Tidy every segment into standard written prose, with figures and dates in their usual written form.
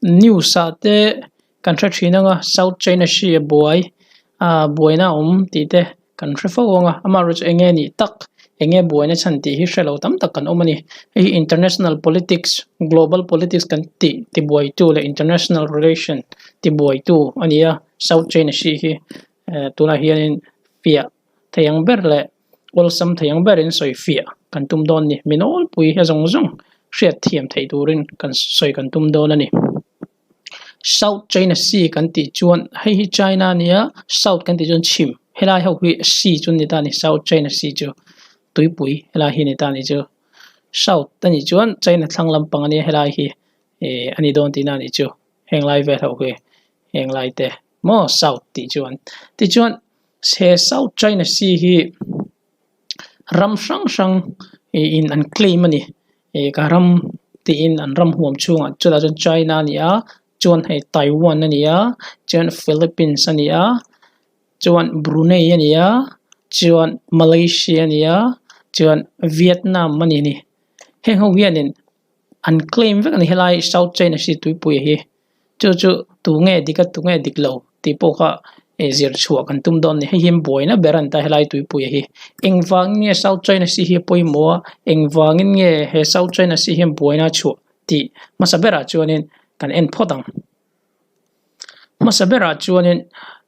News ah te kan hre thin anga South China Sea a buai ah buaina a awm tih te kan hre fo ang a amaherawhchu eng nge nih tak eng nge buaina chhan tih hi hre lo tam tak kan awm a ni hei hi international politics global politics kan tih tibuaitu leh international relation tibuaitu a ni a South China Sea hi eh tunah hianin fiah thei ang ber leh awlsam thei ang berin sawi fiah kan tum dawn a ni. Mi nawlpui a zawng zawng hriat thiam theih turin kan sawi kan tum dawn a ni. South China Sea kan tih chuan hei hi China a nia South kan tih chuan chhim helai ho hi sea chu a ni ta a ni South China Sea chu tuipui helai hi a ni ta a ni chu South a nih chuan China thlang lampang a nia helai hi eh a ni dawn tihna a nih chu heng lai vel ho hi heng lai te maw South tih chuan tichuan He South China Sea hi ram hrang hrang ih in an claim a ni ih ka ram tiin an ram huam chhungah chutah chuan China a ni a chuan hei Taiwan a ni a chuan Philippines a ni a chuan Brunei a ni a chuan Malaysia a ni a chuan Vietnam a ni a ni heng ho hianin an claim vek a ni helai South China Sea tuipui hi. Chu chu tu nge dik a tu nge dik lo tih pawh kha eh zir chhuah kan tum dawn a ni. Hei hian buaina ber a ni ta helai tuipuia hi. Engvangin nge South China Sea hi a pawimawh a, engvangin nge he South China Sea hian buaina a chhuah tih hmasa berah chuanin kan en phawt ang. Hmasa berah chuanin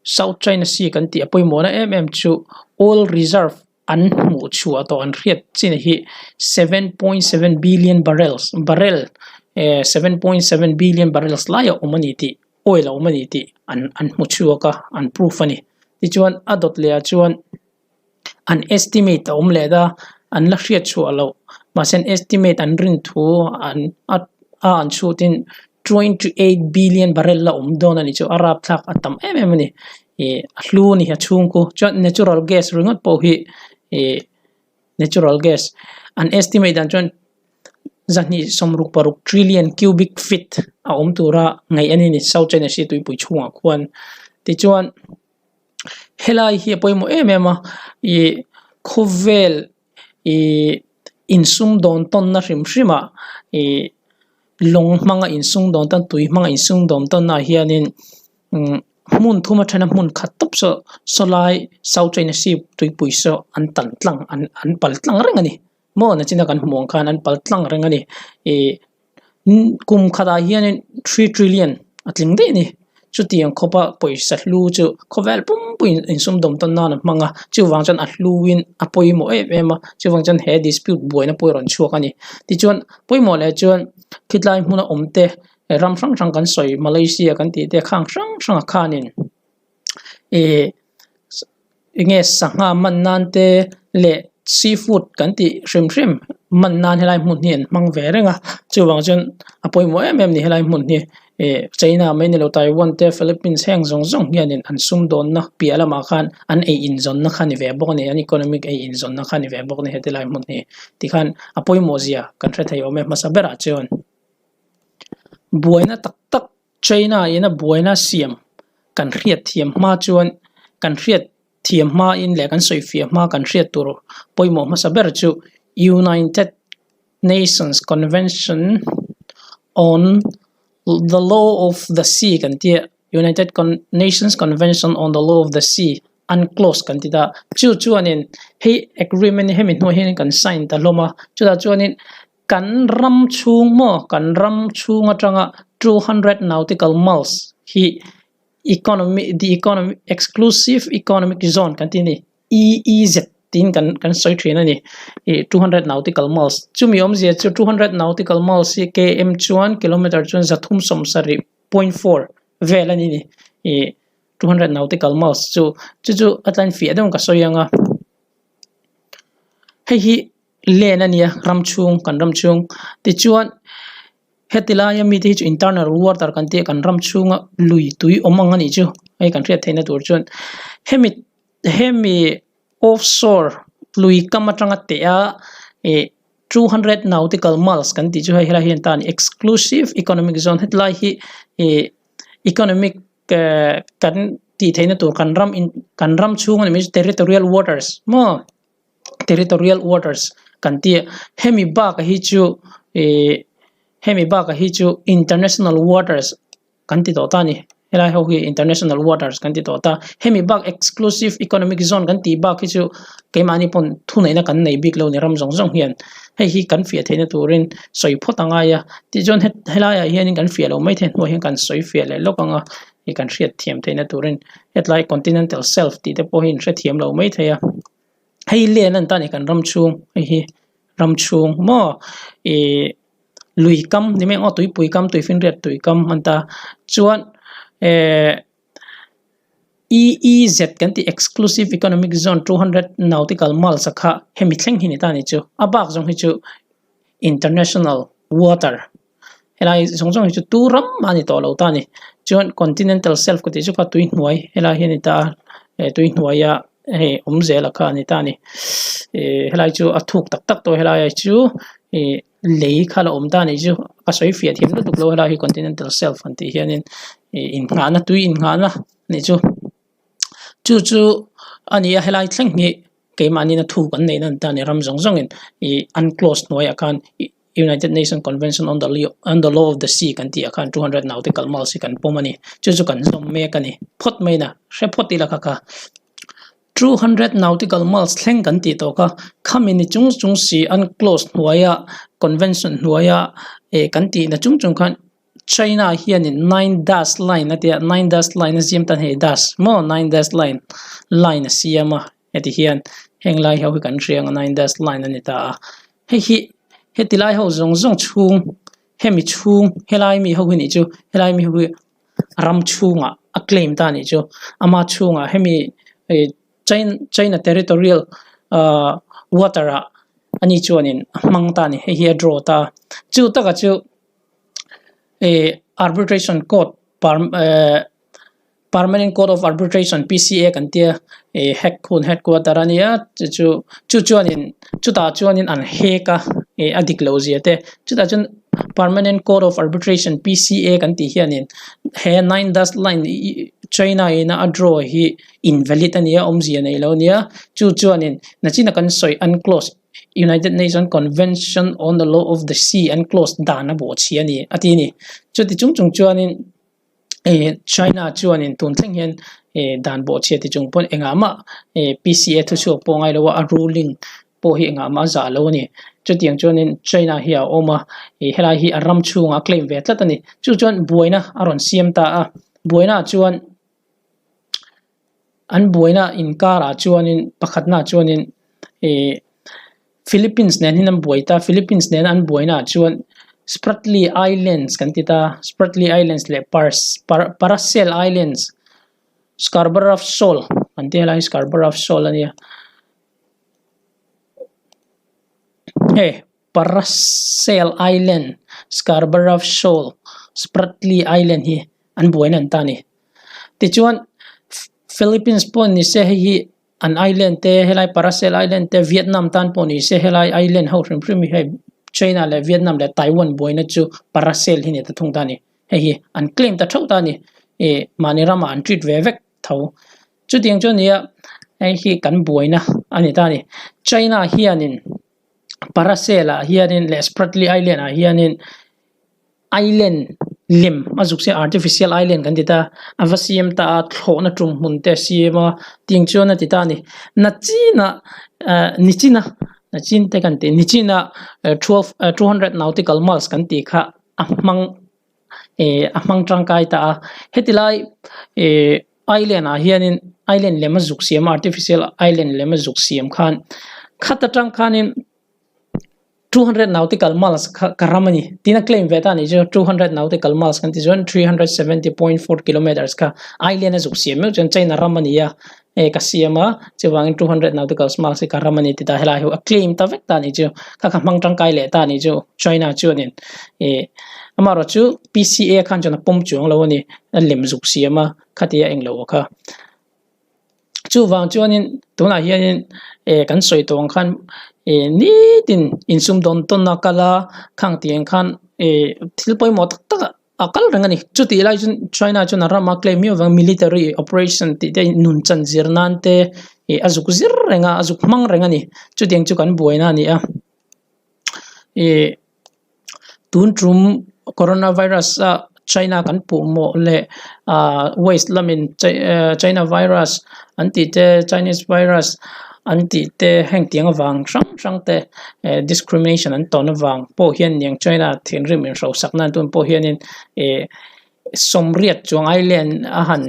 South China Sea kan tih a pawimawhna em em chu oil reserve an hmuh chhuah tawh an hriat chin hi 7.7 billion barrels barrel eh 7.7 billion barrels lai a awm a ni tih oil a awm a ni tih an an hmu chhuak a an proof a ni tichuan a dawt leh ah chuan an estimate a awm leh a an la hriat chhuah loh mahse an estimate an rin thu an a an chhut in 28 billion barrel la awm dawn a ni chu a rapthlak a tam em em a ni. Ih a hlu a ni a chhungku chuan natural gas ringawt pawh hi ih natural gas an estimate dan chuan zahnih sawmruk paruk trillion cubic feet a awm tura ngaih a ni a ni South China Sea tuipui chhungah khuan tichuan helai hi a pawimawh em em a ih khawvel ih insumdawn tawnna hrim hrim ah ih lawng hmanga insumdawn tawn tui hmanga insumdawn tawnna ah hianin umm hmun thum atana hmun khat tawp saw saw lai South China Sea tuipui saw an tan tlang an an pal tlang reng a ni maw nachina kan hmuh ang khan an pal tlang reng a ni ih kum khatah hianin three trillion a tling daih a ni chutiang khawpa pawisa hlu chu khawvel pumpuiin insumdawm tawn nan a hmang a chuvang chuan a hluin a pawimawh em em a chuvang chuan he dispute buaina pawh a rawn chhuak a ni tichuan pawimawh leh chuan khitlai hmuna awm te ram hrang hrang kan sawi Malaysia kan tih te khang hrang hrang ah khanin ih enge sangha man nan te leh seafood kan tih hrim hrim man nan helai hmun hi an hmang ve reng a chuvang chuan a pawimawh em em a ni helai hmun hi ih China mai nilo Taiwan te Philippines heng zawng zawng hianin an sumdawnna piah lamah khan an ei inzawnna kha a ni ve bawk a ni an economic ei inzawnna kha a ni ve bawk a ni heti lai hmun hi tikhan a pawimawh zia kan hre thei awm e hmasa berah chuan. Buaina tak tak China ina buaina siam kan hriat thiam hma chuan kan hriat thiam hmain leh kan sawi fiah hma kan hriat tur pawimawh hmasa ber chu United Nations Convention on the Law of the Sea kan tia United Nations Convention on the Law of the Sea UNCLOS kan ti ta chu chuanin hei agreement hi hemi hnuai hian kan sign ta hlawm a chutah chuanin Kan ram chhung maw? Kan ram chhung atanga 200 nautical miles hi economy the economy exclusive economic zone kan ti a ni EEZ tiin kan kan sawi thin a ni ih 200 nautical miles chumi awmzia chu 200 nautical miles hi km chuan kilometer chuan zathum sawmsarih point four vel a ni ni ih 200 nautical miles chu chu chu a tlain fiah deuh ka sawi ang a hei hi. Len a nia ram chhung kan ram chhung tichuan heti laia mite hi chu internal water kan tih a kan ram chhunga lui tui awm ang a nih chu hei kan hriat theihna tur chuan hemi hemi offshore lui kam atanga teh a ih 200 nautical miles kan tih chu hei helai hian ta a ni exclusive economic zone hetilai hi ih economic kan tih theihna tur kan ram in kan ram chhung a ni mai chu territorial waters maw. Territorial waters kan tih a hemi bak hi chu ih Hemi bakah hi chu international waters kan ti tawh ta a ni. Helai ho hi international waters kan ti tawh ta. Hemi bak exclusive economic zone kan tih bak hi chu keimahni pawn thuneihna kan nei bik lo ni ram zawng zawng hian hei hi kan fiah theihna turin sawi phawt a ngai a. Tichuan helaiah hianin kan fiah lo mai thei hnuah hian kan sawi fiah leh lawk ang a hei kan hriat thiam theihna turin hetlai continental shelf tih te pawh hi in hrethiam lo mai thei a. Hei len a ni ta a ni kan ram chhung hei hi ram chhung maw ihh lui kam ni mai ang aw tuipui kam tuifinriat tui kam a ni ta chuan ehh EEZ kan tih exclusive economic zone 200 nautical miles a kha hemi thleng hi ni ta a ni chu a bak zawng hi chu international water helai zawng zawng hi chu tu ram a ni tawh lo ta a ni chuan continental shelf ka tih chu kha tui hnuai helai hi a ni ta a eh tui hnuaia hei awm zel a kha a ni ta a ni eh helai chu a thuk tak tak tawh helai chu ih lei kha la awm ta a nih chu ka sawi fiah thiam lutuk lo helai hi continental shelf an tih hianin ih innghahna tui innghahna a nih chu chu chu a ni a helai thleng hi keimahni na thuk an neihna a ni ta a ni ram zawng zawngin ih unclosed hnuaiah khan ih. United Nation Convention on the on the Law of the Sea kan tih ah khan 200 nautical miles hi kan pawm a ni. Chu chu kan zawm mek a ni. Phawt mai na, hre phawt ila kha kha. 200 nautical miles thleng kan tih tawh kha, khami ni chung chung si UNCLOS hnuaia convention hnuaia eh kan tih na chung chung khan China hianin nine dash line a tia, nine dash line a siam tan hei dash maw nine dash line line a siam a. Heti hian heng lai ho hi kan hria ang a nine dash line a ni ta a hei hi heti lai ho zawng zawng chhung hemi chhung helai mi ho hi nih chu helai mi ho hi ram chhungah a claim ta a nih chu ama chhungah hemi ih China China territorial ahh water ah ani chuanin a hmang ta a ni hei hi a draw ta a chu taka chu ih arbitration court par ehh. Permanent Court of Arbitration, PCA, kan tia ih hack hun headquarter a nia chu chu chu chuanin chutah chuanin an hack a ih a dik loh zia te chutah chuan Permanent Court of Arbitration, PCA, kan tih hianin he nine dash line ih China ina a draw hi invalid a nia awmzia nei lo a nia chu chuanin nachina kan sawi unclosed United Nation Convention on the Law of the Sea unclosed dan a bawhchhi a ni a ti a ni chuti chung chung chuanin. Ih China chuanin tun thleng hian ih dan bawhchhia ti chung pawn engah mah ih PCA thuchhuak pawh a ngai lo a a ruling pawh hi engah mah a zah lo a ni. Chutiang chuanin China hi a awm a ih helai hi a ram chhungah a claim ve tlat a ni. Chu chuan buaina a rawn siam ta a, buaina ah chuan an buaina inkarah chuanin pakhatna chuanin ih Philippines nen hian an buai ta Philippines nena an buaina ah chuan Spratly Islands kan ti ta Spratly Islands leh Paracel Islands Scarborough Shoal an ti helai hi Scarborough Shoal a nia hei Paracel Island Scarborough Shoal Spratly Island hi an buaina an ta a ni tichuan Philippines pawh ni se hei hi An island te helai Paracel island te Vietnam tan pawh ni se helai island ho hrim hrim hi hei China leh Vietnam leh Taiwan buaina chu Paracel hi ni ta thung ta a ni. Hei hi an claim ta theuh ta a ni. Ih mahni ramah an treat ve vek tho. Chutiang chu a nia hei hi kan buaina a ni ta a ni. China hianin Paracel ah hianin leh Spratly island ah hianin Island lem a zuk se artificial island kan ti ta a va siam ta a thlawhna tum hmun te a siam a tiang chuan a ti ta a ni nachina ah nichina nachin te kan ti nichina 12 200 nautical miles kan tih kha a hmang eh a hmang tangkai ta a heti lai eh island ah hianin island lem a zuk siam a artificial island lem a zuk siam khan khat atang khanin. 200 nautical miles kha ka ram a ni tin a claim ve ta a nih chu 200 nautical miles kan tih chuan 370.4 kilometers kha island a zuk siam meuh chuan China ram a ni a hei ka siam a chuvangin 200 nautical miles hi ka ram a ni ti ta helai hi a claim ta vek ta a nih chu kha kha hmang tangkai leh ta a nih chu China chuanin ih amaherawh chu P_C_A khan chuan a pawm chuang lo a ni a lem zuk siam a khatia englo kha. Chuvang chuanin tunah hianin eh kan sawi tawh ang khan eh nitin insum dawn tawn a kal a khang tiang khan eh thil pawimawh tak tak a kal reng a ni. Chutih lai chuan China chuan a ram a claim miau avang military operation tih te nun chan zir nan te eh a zuk zir reng a a zuk hmang reng a ni. Chutiang chu kan buaina a ni a eh. Tun tum coronavirus a China kan puh mawh leh ah west lamin China virus an tih te Chinese virus an tih te heng tiang avang hrang hrang te eh discrimination an tawn avang pawh hian niang China thinrim inhrosak nan tun pawh hianin eh sawmriat chuang island a han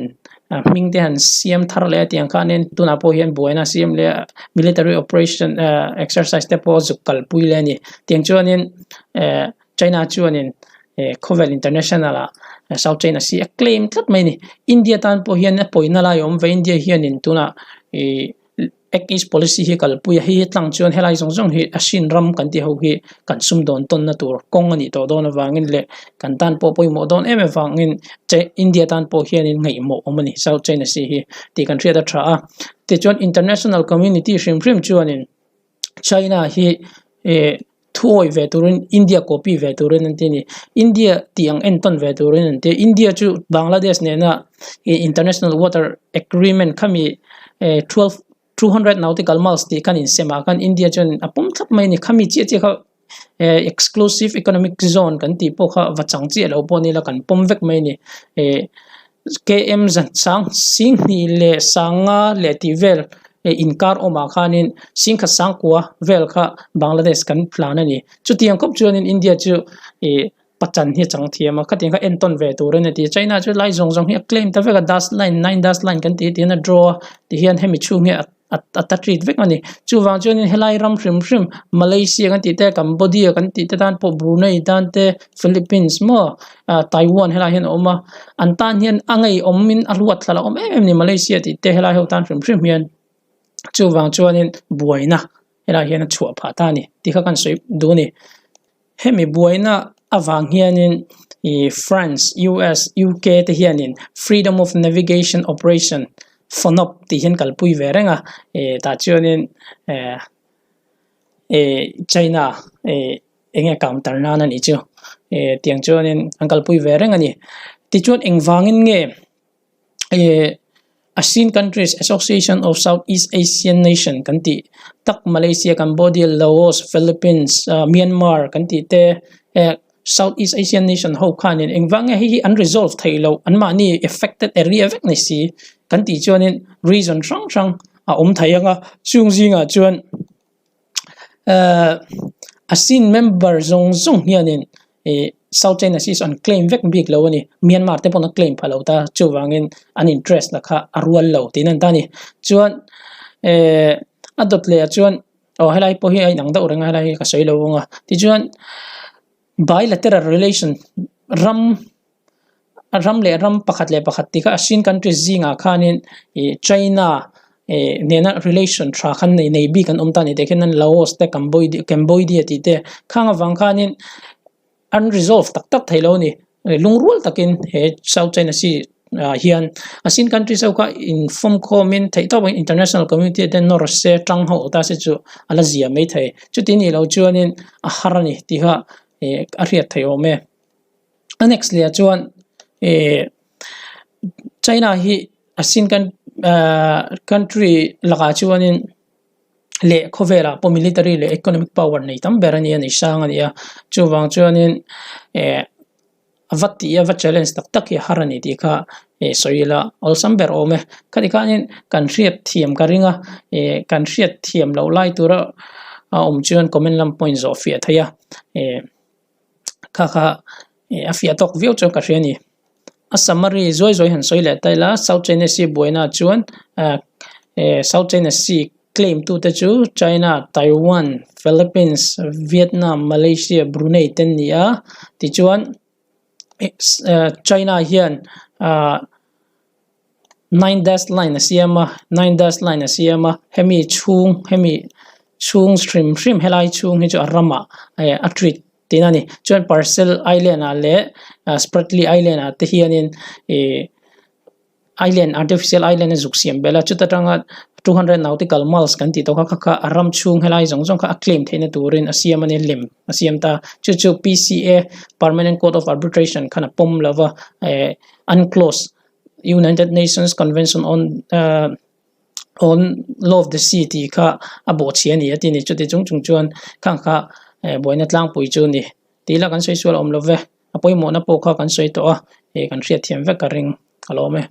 hming te han siam thar leh a tiang khanin tunah pawh hian buaina a siam leh a military operation ah exercise te pawh a zuk kalpui leh a ni tiang chuanin eh China chuanin eh khawvel international ah South China Sea a claim tlat mai a ni India tan pawh hian a pawina lai a awm ve India hianin tunah ih Act East Policy hi kalpui a, hei hi tlang chuan helai zawng zawng hi a hrin ram kan tih ho hi kan sumdawn tawnna tur kawng a nih tawh dawn avangin leh kan tan pawh pawimawh dawn em avangin India tan pawh hianin ngaihmawh awm a ni South China Sea hi tih kan hriat a tha a. Tichuan international community hrim hrim chuanin China hi eh Thuawi ve turin India copy ve turin an ti a ni. India tih ang entawn ve turin an ti a. India chu Bangladesh nena international water agreement khami 12 200 nautical miles tih khan insem ah khan India chuan a pawm thlap mai a ni. Khami chiah chiah kha exclusive economic zone kan tih pawh kha va chang chiah lo pawh ni la kan pawm vek mai a ni. Km zan sang singhnih leh sanga leh tih vel inkar awmah khanin singkhat sangkua vel kha Bangladesh kan tlan a ni. Chutiang khawp chuanin India chu ih pachan hi a chang thiam a, khatiang kha entawn ve tur a ni tih China chu lai zawng zawng hi a claim ta vek a, dash line nine dash line kan tih tiin a draw a tihian hemi chhung hi a a ta treat vek a ni. Chuvang chuanin helai ram hrim hrim Malaysia kan tih te Cambodia kan tih te tan pawh Brunei tan te Philippines maw ah Taiwan helai hian a awm a an tan hian a ngeiawmin a huat thla la awm em em a ni Malaysia tih te helai ho tan hrim hrim hian chuvang chuanin buaina helai hian a chhuah phah ta a ni tih kha kan sawi duh a ni. Hemi buaina avang hianin ih France, US, UK te hianin Freedom of Navigation Operation, FONOP, tih hian kalpui ve reng a, ih tah chuanin eh ih China ih eng nge counter nan a nih chu ih tiang chuanin an kalpui ve reng a ni. Tichuan engvangin nge Ehh ASEAN countries Association of South East Asian Nation kan tih tak Malaysia, Cambodia, Laos, Philippines, ah Myanmar kan tih te eh South East Asian Nation ho khanin engvang nge hei hi an resolve theih loh anmahni affected area vek ni si kan tih chuanin reason hrang hrang a awm thei ang a chung zingah chuan eh ASEAN member zawng zawng hianin ih South China Sea chu an claim vek bik lo a ni. Myanmar te paw'n a claim pha lo ta, chuvangin an interest na kha a rual lo tiin an ta a ni. Chuan eh a dawt leh ah chuan aw helai pawh hi a inang deuh reng a helai hi ka sawi lo vang a. Tichuan bilateral relation ram ram leh ram pakhat leh pakhat tih kha ASEAN countries zingah khanin ih China ih nena relation tha khan nei nei bik an awm ta a ni tih khian Laos te Cambodia tih te khang avang khanin an resolve tak tak thei lo a ni lungrual takin he South China Sea ah hian ASEAN countries ho kha infawm khawmin theih tawpin international community te nawr se tang ho ta se chu a la zia maithei chuti nih loh chuanin a har a ni tih kha ih a hriat theih awm e. A next leh ah chuan ih China hi ASEAN ahh country lakah chuanin leh khawvelah pawh military leh economic power nei tam ber a ni a nei sang a ni a chuvang chuanin eh a va tih a va challenge tak tak hi a har a ni tih kha ih sawi ila awlsam ber awm e khati khanin kan hriat thiam ka ring a ih kan hriat thiam loh lai tura a awm chuan comment lam pawhin zawh fiah theih a ih. Kha kha ih a fiah tawk viau chuan ka hria a ni. A summary zuai zuai han sawi leh ta ila South China Sea buaina chuan ah eh South China Sea claim tute chu China, Taiwan, Philippines, Vietnam, Malaysia, Brunei te an ni a tichuan China hian ah nine dash line a siam a nine dash line a siam a hemi chhung hemi chhung hrim hrim helai chhung hi chu a ramah eh a treat tihna a ni chuan parcel island ah leh spratly island ah te hianin ih island artificial island a zuk siam belh a chuta tanga 200 nautical miles kan tih tawh kha kha kha a ram chhung helai zawng zawng kha a claim theihna turin a siam a ni lem a siam ta chu chu P_C_A permanent court of arbitration khan a pawm lova eh unclosed United Nations Convention on ah on Law of the Sea tih kha a bawhchhi a ni a ti a ni chuti chung chung chuan khang kha eh buaina tlangpui chu a ni. Tih la kan sawi sual a awm lo ve. A pawimawhna pawh kha kan sawi tawh a, eh kan hriatthiam vek ka ring a lawm e.